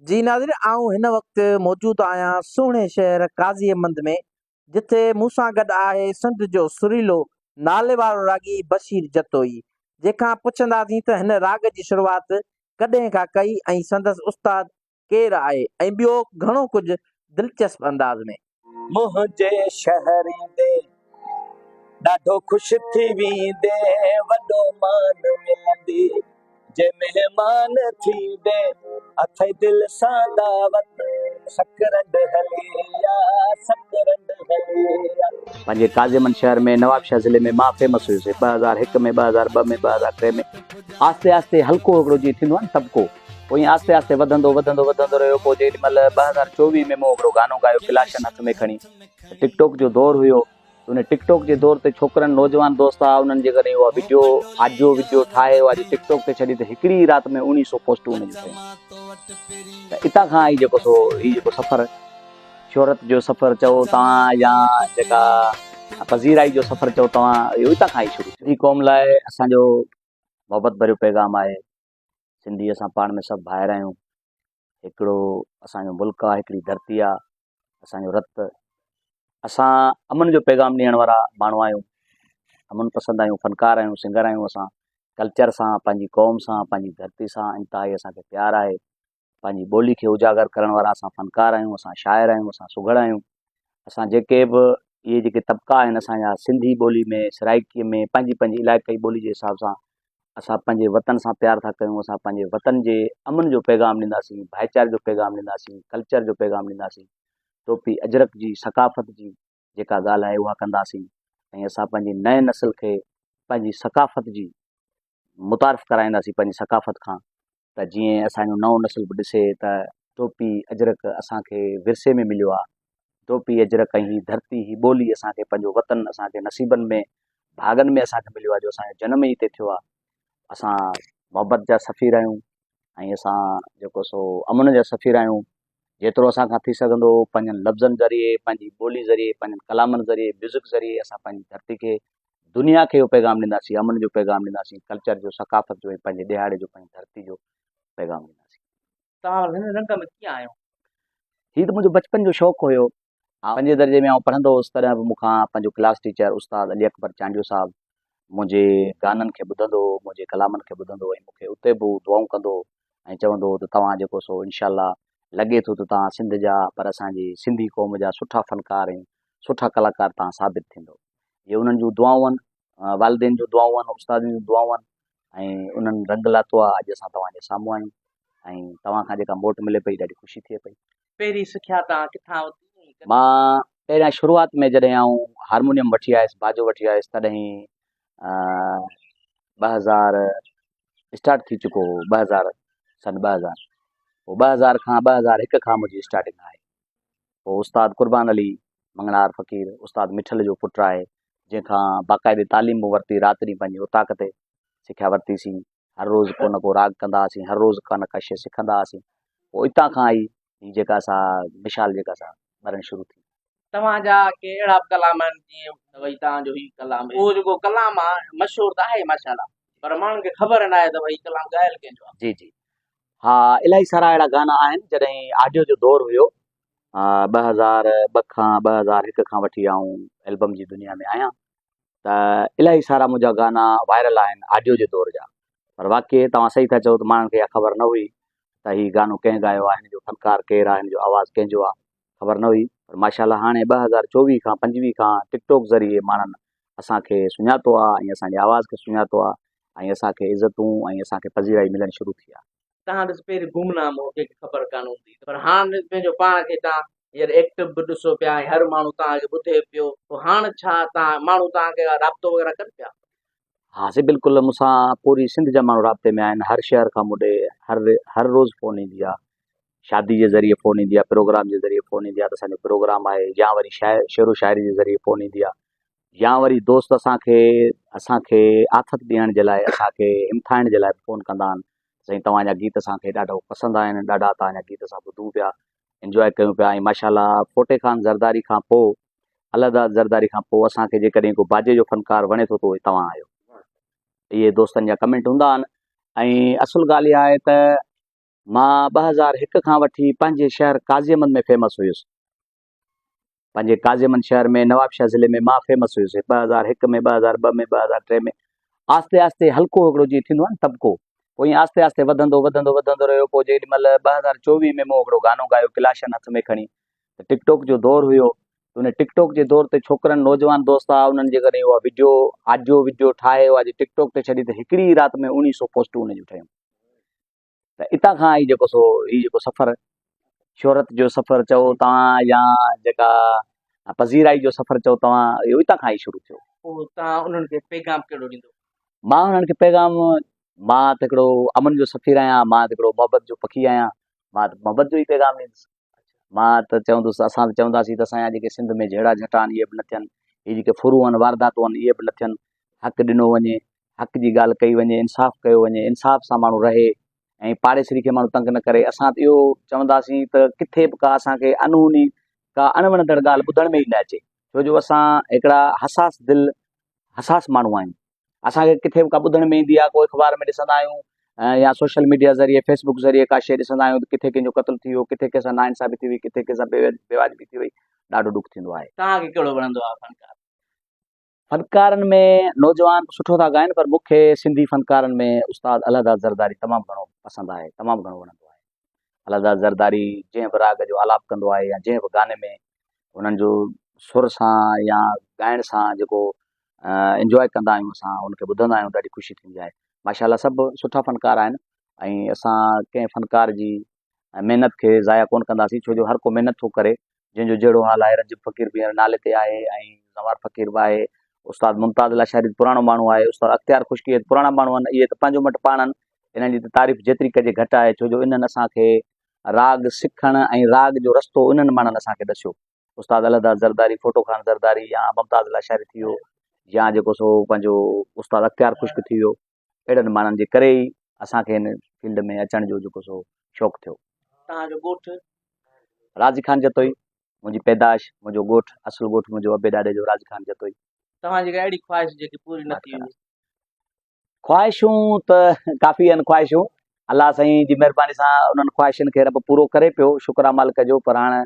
جي ناظرين آئون هن وقت موجود آهيان سهڻي شهر قاضي احمد ۾ جتي مون سان گڏ آهي سنڌ جو سريلو ناليوارو راڳي بشير جتوئي جنهن کان پڇنداسين ته هن راڳ جي شروعات ڪڏهن کان ڪئي ۽ سندس استاد ڪير آهي ۽ ٻيو گهڻو ڪجهه دلچسپ انداز ۾. منهنجي شهر ايندي ڏاڍو خوش ٿي ويندي وڏو مان ملندي جي مهمان ٿيندي اٿئي دل سان دعوت سڪرنڊ هلي آ سڪرنڊ هلي آ. پنهنجي قاضيمن شهر ۾ نوابشاهه ضلعي ۾ مان فيمس هيس 2001 ۾ 2002 ۾ 2003 ۾ آهستي آهستي هلڪو هڪڙو جيئن ٿيندو آهي نه طبقو پوء ائين آهستي آهستي وڌندو وڌندو وڌندو رهيو پوء جيڏي مهل 2024 ۾ مون هڪڙو گانو ڳايو ڪلاشن هٿ ۾ کڻي ته ٽڪ ٽاڪ جو دور هيو ان ٽڪ ٽاڪ جي دور تي ڇوڪرن نوجوان دوست ها انهن جيڪڏهن اها وڊيو آڊيو وڊيو ٺاهي اها جي ٽڪ ٽاڪ تي ڇڏي ته هڪڙي ئي رات ۾ 1900 پوسٽون ان جون ٺهيون ته اتان کان ئي جيڪو سو هي جيڪو سفر شهرت جو سفر چئو توهان يا جيڪا پذيرائي جو سفر چئو توهان اهو اتان کان ئي شروع ٿيو. سنڌي قوم لاء اسان جو محبت ڀريو پيغام آهي سنڌي اسان پاڻ ۾ سڀ ڀائر آهيون هڪڙو اسان جو ملڪ آهي هڪڙي ڌرتي آهي اسان جو رت اسان امن جو پيغام ڏيڻ وارا ماڻهو آهيون امن پسند آهيون فنڪار آهيون سنگر آهيون اسان ڪلچر سان پنهنجي قوم سان پنهنجي ڌرتي سان انتهائي اسان کي پيار آهي پنهنجي ٻولي کي اجاگر ڪرڻ وارا اسان فنڪار آهيون اسان شاعر آهيون اسان سگهڙ آهيون اسان جيڪي به اهي جيڪي طبقا آهن اسان جا سنڌي ٻولي ۾ سرائڪي ۾ پنهنجي پنهنجي علائقائي ٻولي جي حساب سان اسان پنهنجي وطن سان پيار ٿا ڪيون اسان پنهنجي وطن جي امن جو پيغام ڏينداسين ڀائيچاري جو پيغام ڏينداسين ڪلچر جو پيغام ڏينداسين ٽوپي اجرڪ جي ثقافت جي جيڪا ڳالهه آهي اها ڪنداسين ۽ اسان پنهنجي نئين نسل کي پنهنجي ثقافت جي متعارف ڪرائينداسين پنهنجي ثقافت کان ته جيئن اسان جو نئون نسل به ڏسي ته ٽوپي اجرڪ اسان کي ورثي ۾ مليو آهي، ٽوپي اجرڪ ۽ هي ڌرتي هي ٻولي اسان کي پنهنجو وطن اسان کي نصيبن ۾ ڀاڳن ۾ اسان کي مليو آهي جو اسان جو جنم ئي هتي ٿيو آهي. اسان محبت جا سفير آهيون ۽ اسان جيڪو سو امن جا سفير آهيون. جيترو اسان کان ٿي سگهندو پنهنجن لفظن ذريعي، پنهنجي ٻولي ذريعي، پنهنجن ڪلامن ذريعي، ميوزڪ ذريعي اسان پنهنجي ڌرتي کي دنيا کي اهو پيغام ڏينداسين، امن جو پيغام ڏينداسين، ڪلچر جو، ثقافت جو ۽ پنهنجي ڏهاڙي جو، پنهنجي ڌرتي جو پيغام ڏينداسين. توهان هن رنگ ۾ ڪيئن آيو؟ هي ته منهنجو بچپن جو شوق هيو. پنجين درجي ۾ آئون پڙهندو هوس تڏهن به مون کان پنهنجو ڪلاس ٽيچر استاد علي اڪبر چانڊيو صاحب منهنجي گانن کي ٻڌندو هو، منهنجي ڪلامن کي ٻڌندو هو ۽ مون کي اتي به هو دعائون ڪندو هو ۽ چوندو هو ته توهان جيڪو سو انشاء الله لڳي ٿو ته توهان سنڌ جا پر اسان جي سنڌي قوم جا سٺا فنڪار ۽ سٺا ڪلاڪار توهان ثابت ٿيندو. اهي انهن جون دعائون آهن، والدين جون دعائون آهن، استادن جون دعائون آهن ۽ انهن رنگ لاتو آهي اڄ اسان توهان جي سامهون آهيون ۽ توهان کان جيڪا موٽ ملي پئي ڏاڍي خوشي ٿئي پئي. پهرين سکيا توهان ڪٿان ورتي ۽ ڪڏهن؟ مان پهريان شروعات ۾ جڏهن آئون هارمونيم وٺي آيس، باجو وٺي آيس تڏهن 2000 اسٽارٽ ٿي چڪو هو 2000 سن 2000 پوء 2000 کان 2001 کان منهنجي اسٽارٽنگ آهي. پوء استاد قربان علي مڱڻهار فقير استاد مٺل جو پٽ آهي، جنهن کان باقاعدي تعليم به ورتي، رات ڏينهن پنهنجي اوطاق تي سکيا ورتيسين، هر روز ڪو نه ڪو راڳ ڪندا هئاسين، هر روز ڪا نه ڪا شيء سکندا هئاسين، پوء اتان کان ئي هي جيڪا سا مشال جيڪا سا ٻرڻ شروع ٿي. توهان جا ڪي اهڙا به ڪلام آهن جيئن ته ڀئي توهان جو هي ڪلام اهو جيڪو ڪلام آهي مشهور ته آهي ماشاءالله پر ماڻهن کي خبر ناهي ته ڀئي هي ڪلام ڳايل ڪنهن جو آهي. جي جي ها الاهي سارا اهڙا گانا آهن جڏهن آڊيو جو دور هيو 2002 کان 2001 کان وٺي آئون البم جي دنيا ۾ آهيان ته الاهي سارا منهنجا گانا وائرل آهن آڊيو جي دور جا پر واقعي توهان صحيح ٿا چئو ته ماڻهن کي اها خبر نه هئي ته هي گانو ڪنهن ڳايو آهي هن جو فنڪار ڪير آهي هن جو آواز ڪنهن جو آهي خبر نه هئي پر ماشاء الله هاڻي 2024 کان 25 کان ٽڪ ٽاڪ ذريعي ماڻهن اسان کي سڃاتو آهي ۽ اسان جي آواز کي سڃاتو آهي ۽ اسان کي عزتون ۽ اسان کي پذيرائي ملڻ شروع ٿي آهي. توهان ڏس پهرين گمنام هو ڪنهن کي خبر ڪانه هوندي هئي پر هاڻ ڏس پنهنجو پاڻ کي توهان هينئر ايڪٽو به ڏسو پيا ۽ هر ماڻهو توهان کي ٻڌي پيو پوء هاڻ ڇا توهان ماڻهو توهان کي رابطو وغيره ڪن پيا؟ ها سي بلڪل مون سان پوري سنڌ جا ماڻهو رابطي ۾ آهن هر شهر کان مون ڏي هر هر روز فون ايندي آهي شادي جي ذريعي فون ايندي آهي پروگرام جي ذريعي فون ايندي آهي ته اسان جو پروگرام آهي يا وري شاعر شعر و شاعري جي ذريعي فون ايندي آهي يا وري دوست اسان کي اسان کي آٿت ڏيڻ جي لاء اسان کي همٿائڻ جي لاء فون ڪندا آهن سائين توهان جا گيت اسان کي ڏاڍو پسند آهن ڏاڍا توهان جا گيت اسان ٻڌون پيا انجواء ڪيون پيا ۽ ماشاء الله ڦوٽي خان زرداري کان پوء الله داد زرداري کان پوء اسان کي جيڪڏهن ڪو باجي جو فنڪار وڻي ٿو ته اهي توهان آهيو اهي دوستن جا ڪمينٽ هوندا آهن ۽ اصل ڳالهه اها آهي ته. مان 2001 کان وٺي پنهنجي شهر قاضي احمد ۾ فيمس هيس. پنهنجي قاضي احمد شهر ۾ نوابشاهه ضلعي ۾ مان فيمس هيس 2001 ۾ 2002 ۾ 2003 ۾ آهستي آهستي هلڪو هڪڙو جيئن ٿيندو آهي نه طبقو پوء ائين آهستي آهستي وڌندو وڌندو وڌندو رهيو پوء جيڏي مهل 2024 ۾ مون هڪڙو گانو ڳايو ڪلاشن هٿ ۾ کڻي ته ٽڪ ٽاڪ جو دور هيو ته ان ٽڪ ٽاڪ جي دور تي ڇوڪرن نوجوان دوست هئا انهن جيڪڏهن اها وڊيو آڊيو وڊيو ٺاهي اها جي ٽڪ ٽاڪ تي ڇڏي ته هڪڙي ئي رات ۾ 1900 پوسٽون ان جون ٺهيون ته اتان کان ئي جيڪو سو هي جيڪو سفر شهرت جو سفر چئو توهان يا جيڪا پذيرائي جو سفر چئو توهان اهو اتان کان ئي شروع ٿيو. پوء توهان انهن کي پيغام ڪهڙو ڏيندو؟ مان انهن کي پيغام مان ته هڪڙو امن جو سفير آهيان، مان ته هڪڙو محبت جو پکي آهيان، مان ته محبت جو ئي پيغام ڏيندس. مان ته چوندس اسان ته چونداسين ته اسان جا جيڪي سنڌ ۾ جهيڙا جهٽا آهن اهي به نه ٿين، هي جيڪي ڦرون آهن وارداتون آهن اهي به نه ٿين، حق ڏنو وڃي، حق جي ڳالهه ڪئي وڃي، انصاف ڪيو وڃي، انصاف سان ماڻهو رهي ۽ پاڙيسري کي ماڻهو تنگ نه ڪري، اسان ته اهو چونداسين ته ڪٿي به ڪا اسان کي انهوني ڪا اڻوڻندڙ ڳالهه ٻڌڻ ۾ ئي نه اچي، ڇو جو اسان هڪڙا حساس دل حساس ماڻهو آهيون، اسان کي ڪٿي به ڪا ٻڌڻ ۾ ايندي آهي ڪو اخبار ۾ ڏسندا آهيون يا سوشل ميڊيا ذريعي فيس بڪ ذريعي ڪا شيء ڏسندا آهيون ته ڪٿي ڪنهن جو قتل ٿي ويو ڪٿي ڪنهن سان ناانصافي ٿي وئي ڪٿي ڪنهن سان بيواجبي ٿي وئي ڏاڍو ڏک ٿيندو آهي. توهان کي ڪهڙو وڻندو آهي فنڪار؟ فنڪارن ۾ نوجوان به سٺو ٿا ڳائن پر مون کي سنڌي فنڪارن ۾ استاد الهداد زرداري تمام گهڻو پسند آهي تمام گهڻو وڻندو آهي الهداد زرداري جنهن به راڳ جو آلاپ ڪندو آهي يا جنهن به گاني ۾ انهن جو سر سان يا ڳائڻ سان جيڪو انجواء ڪندا آهيون اسان ان کي ٻڌندا آهيون ڏاڍي خوشي ٿيندي آهي ماشاء الله سڀ سٺا فنڪار آهن ۽ اسان ڪنهن فنڪار جي محنت کي ضايع ڪونه ڪنداسين ڇو جو هر ڪو محنت ٿو ڪري جنهن جو جهڙو حال آهي رجب فقير به هينئر نالي تي آهي ۽ زوار فقير به آهي استاد ممتاز لاشاري پراڻو ماڻهو آهي استاد اختيار خشڪي پراڻا ماڻهو آهن اهي ته پنهنجو مٽ پاڻ آهن انهن جي ته تعريف جيتري ڪجي گهٽ آهي ڇو جو انهن اسان کي راڳ سکڻ ۽ راڳ جو رستو انهن ماڻهن اسان کي ڏسيو. استاد الهداد زرداري، ڦوٽو خان زرداري يا ممتاز لاشاري ٿي ويو يا جيڪو سو پنهنجو استاد اختيار خشڪ ٿي ويو. اهڙن ماڻهن جي ڪري ئي اسان کي هن فيلڊ ۾ اچڻ جو جيڪو سو شوق ٿيو. توهان جو ڳوٺ؟ راضي خان جتوئي، منهنجي پيدائش، منهنجو ڳوٺ، اصل ڳوٺ منهنجو ابي ڏاڏي جو راضي خان جتوئي. توهان جي ڪا اهڙي خواهش جيڪي پوري نه ٿي هجي؟ خواهشون ته ڪافي آهن خواهشون الله سائين جي مهرباني سان انهن خواهشن کي رب پورو ڪري پيو شڪر آ مالڪ جو پر هاڻ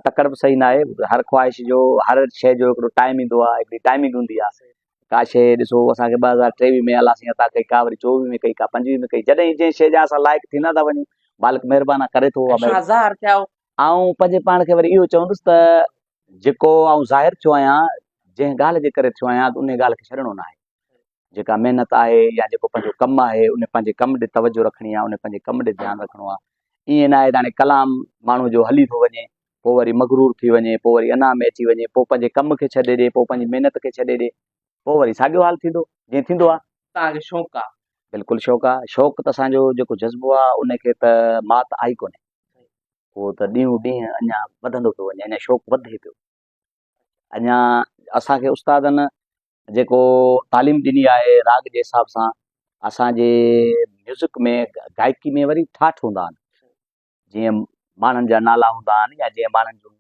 تڪڙ به صحيح ناهي هر خواهش جو هر شيء جو هڪڙو ٽائيم ايندو آهي هڪڙي ٽائمنگ هوندي آهي ڪا شيء ڏسو اسان کي 2023 ۾ الله سائين عطا ڪئي ڪا وري 24 ۾ ڪئي ڪا 25 ۾ ڪئي جڏهن جنهن شيء جا اسان لائق ٿيندا ٿا وڃون مالڪ مهربان آ ڪري ٿو اها ۽ ظاهر ٿيا آهيو آئون پنهنجي پاڻ کي وري اهو چوندس ته جيڪو آئون ظاهر ٿيو آهيان جنهن ڳالهه جي ڪري ٿيو آهيان ته ان ڳالهه کي ڇڏڻو ناهي جيڪا محنت آهي يا جيڪو پنهنجو ڪم آهي ان پنهنجي ڪم ڏي توجه رکڻي آهي ان پنهنجي ڪم ڏي ڌيان رکڻو آهي ائين نه آهي ته هاڻي ڪلام ماڻهو جو هلي ٿو وڃي پوء وري مغرور ٿي وڃي پوء وري انا ۾ اچي وڃي پوء پنهنجي ڪم کي ڇڏي ڏي پوء پنهنجي محنت کي ڇڏي ڏي پوء وري ساڳيو حال ٿيندو جيئن ٿيندو آهي. توهان کي شوق آهي؟ بلڪل شوق آهي شوق ته اسان جو جيڪو جذبو آهي ان کي ته مات آئي ڪونهي اهو ته ڏينهون ڏينهن اڃا وڌندو پيو وڃي اڃا شوق وڌي پيو اڃا اسان کي استادن جيڪو تعليم ڏني آهي راڳ جي حساب سان اسان جي ميوزڪ ۾ گائڪي ۾ وري ٺاٺ هوندا آهن جيئن ماڻهن جا نالا هوندا آهن يا جيئن ماڻهن جون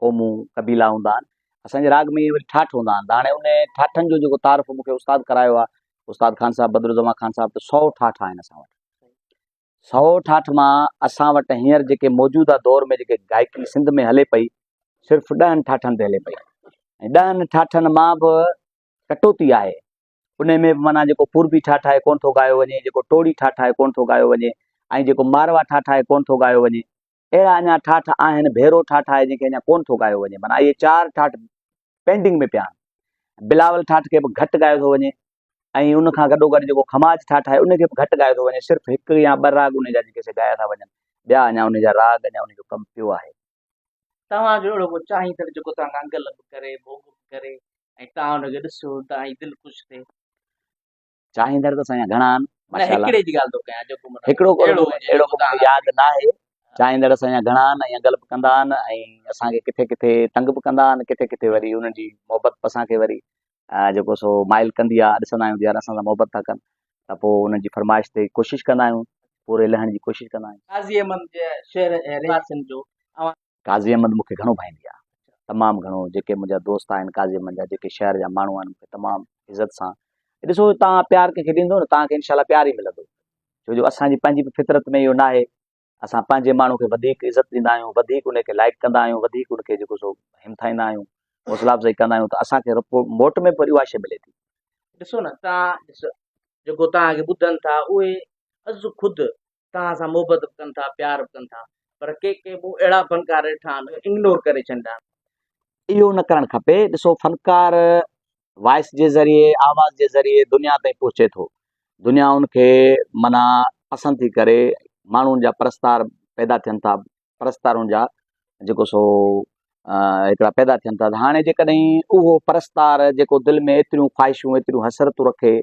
قومون قبيلا هوندا آهن اسان جي راڳ ۾ وري ٺاٺ هوندا آهن ته هاڻي ان ٺاٺن جو جيڪو تعارف مون کي استاد ڪرايو آهي استاد خان صاحب بدرالزمان خان صاحب ته سو ٺاٺ آهن اسان وٽ سو ٺاٺ مان اسان وٽ هينئر جيڪي موجوده دور ۾ جيڪي گائڪي سنڌ ۾ هلي پئي صرف ڏهن ٺاٺن تي هلي پئي ۽ ڏهن ٺاٺن مان به ڪٽوتي آهي ان ۾ به معنيٰ جيڪو پوربي ٺاٺ آهي ڪونه ٿو ڳايو وڃي جيڪو ٽوڙي ٺاٺ آهي ڪونه ٿو ڳايو وڃي ۽ جيڪو ماروا ٺاٺ آهي ڪونه ٿو ڳايو وڃي اهڙا اڃا ٺاٺ آهن ڀيرو ٺاٺ آهي جنهن کي اڃا ڪونه ٿو ڳايو وڃي معنيٰ اهي چار ٺاٺ پينڊنگ ۾ پيا آهن بلاول ٺاٺ کي به گهٽ ڳايو ٿو وڃي ۽ ان کان گڏوگڏ جيڪو کماچ ٺاٺ آهي ان کي به گهٽ ڳايو ٿو وڃي صرف هڪ يا ٻه راڳ ان جا جيڪي سي ڳايا ٿا وڃن ٻيا اڃا ان جا راڳ اڃا ان جو ڪم پيو آهي. توهان جو اهڙو ڪو چاهيندڙ جيڪو توهان کان انگل به ڪري ڀوڳ به ڪري ۽ توهان ان کي ڏسو توهان جي دل خوش ٿئي. چاهيندڙ ته سائين گهڻا آهن نه ماشاءالله. هڪڙي جي ڳالهه ٿو ڪيان جيڪو معنيٰ هڪڙو ڪو اهڙو هجي اهڙو جيڪو ڪو مون کي توهان ياد ناهي چاهيندڙ اسان جا گهڻا آهن ۽ انگل به ڪندا آهن ۽ اسان کي ڪٿي ڪٿي تنگ به ڪندا آهن ڪٿي ڪٿي وري انهن جي محبت به اسان کي وري جيڪو سو مائل ڪندي آ ڏسندا آهيون ته يار اسان سان محبت ٿا ڪن ته پوء انهن جي فرمائش تي ڪوشش ڪندا آهيون پوري لهڻ جي ڪوشش ڪندا آهيون. قاضي احمد جي شهر ۽ رهواسين جو اوهان. قاضي احمد مون کي گهڻو ڀائيندي آ تمام گهڻو جيڪي منهنجا دوست آهن قاضي احمد جا جيڪي شهر جا ماڻهو آهن مون کي تمام عزت سان ڏسو توهان پيار ڪنهن کي ڏيندو نه توهان کي انشاء الله پيار ئي ملندو ڇو جو اسان جي پنهنجي به فطرت ۾ اهو ناهي. اسان پنهنجي ماڻهو کي وڌيڪ عزت ڏيندا آهيون، وڌيڪ ان کي لائيڪ ڪندا آهيون، وڌيڪ ان کي جيڪو سو همٿائيندا آهيون، حوصلا افزائي ڪندا آهيون ته اسان کي موٽ ۾ به وري اها شيء ملي ٿي. ڏسو نه توهان ڏسو جيڪو توهان کي ٻڌن ٿا اهي از خود توهان سان محبت به ڪن ٿا پيار به ڪن ٿا پر ڪي ڪي مون اهڙا فنڪار ڏٺا آهن اگنور ڪري ڇڏيندا آهن. اهو نه ڪرڻ کپي ڏسو فنڪار وائس جي ذريعي آواز جي ذريعي دنيا تائين پهچي ٿو دنيا ان کي معنيٰ پسند ٿي ڪري ماڻهو ان جا پرستار پيدا ٿين ٿا پرستار ان جا جيڪو سو هڪڙا پيدا ٿين ٿا ته هاڻي جيڪڏهن اهو پرستار جيڪو دل ۾ ايتريون خواهشون ايتريون حسرتون رکي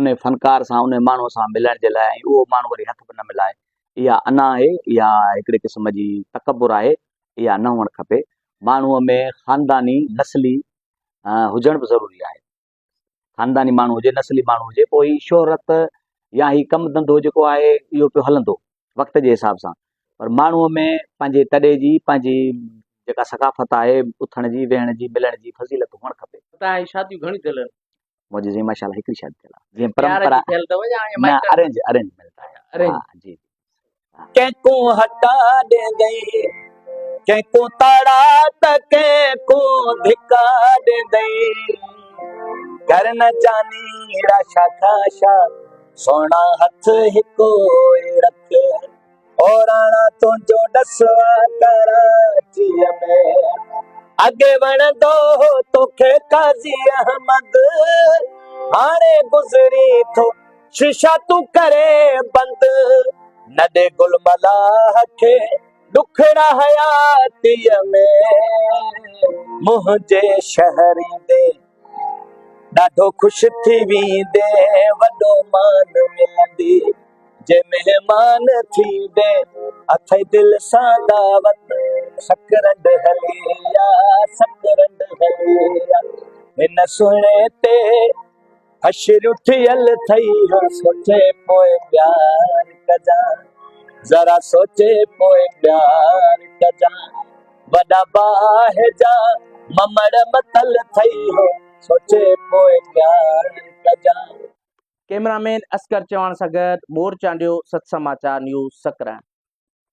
ان فنڪار سان ان ماڻهو سان ملڻ جي لاء ۽ اهو ماڻهو وري هٿ به نه ملائي اها انا آهي اها هڪڙي قسم جي تڪبر آهي اها نه هئڻ کپي ماڻهوء ۾ خانداني نسلي هجڻ به ضروري آهي. خانداني ماڻهو هجي، نسلي ماڻهو هجي، پوء هي شهرت يا هي ڪم ڌنڌو جيڪو آهي اهو پيو هلندو وقت جي حساب سان پر ماڻهوء ۾ پنهنجي تڏي جي پنهنجي جيڪا ثقافت آهي اٿڻ جي ويهڻ جي ملڻ جي فضيلت هئڻ کپي. توهان جي شاديون گهڻيون ٿيل آهن؟ منهنجي سائين ماشاء الله هڪڙي شادي ٿيل آهي. جيئن پيار پرمپرا جي ٿيل اٿو يا ائين نه مائٽن؟ ارينج ارينج ميرج آهي. ارينج. ها جي. ڪنهن ڪون هٽا ڏيندئين، ڪنهن ڪون تاڙا ته ڪنهن ڪون ڌڪا ڏيندئين. ڪر نه جاني راشا کاشا، سهڻا هٿ هڪو ئي رک. او راڻا تنهنجو ڏس آ ڪراچيء ۾، اڳي وڻندو هو توکي قاضي احمد، هاڻي گذري ٿو شيشا تون ڪري بند، نه ڏي گل ملاح کي ڏکڙا حياتيء ۾، منهنجي شهر ايندي ڏاڍو خوش ٿي ويندي، وڏو مان ملندي جي مهمان ٿيندي، اٿئي دل سان دعوت سڪرنڊ هلي آ، سڪرنڊ هلي آ، هن سهڻي تي حشر ٿيل ٿئي ها سوچي پوء پيار ڪجان ذرا سوچي پوء پيار ڪجان وڏا باهه جا ممڙ متل ٿئي ها سوچي پوء پيار ڪجان. ڪئميرا مين اصغر چوهاڻ سان گڏ مور چانڊيو، ست سماچار نيوز، سڪرنڊ.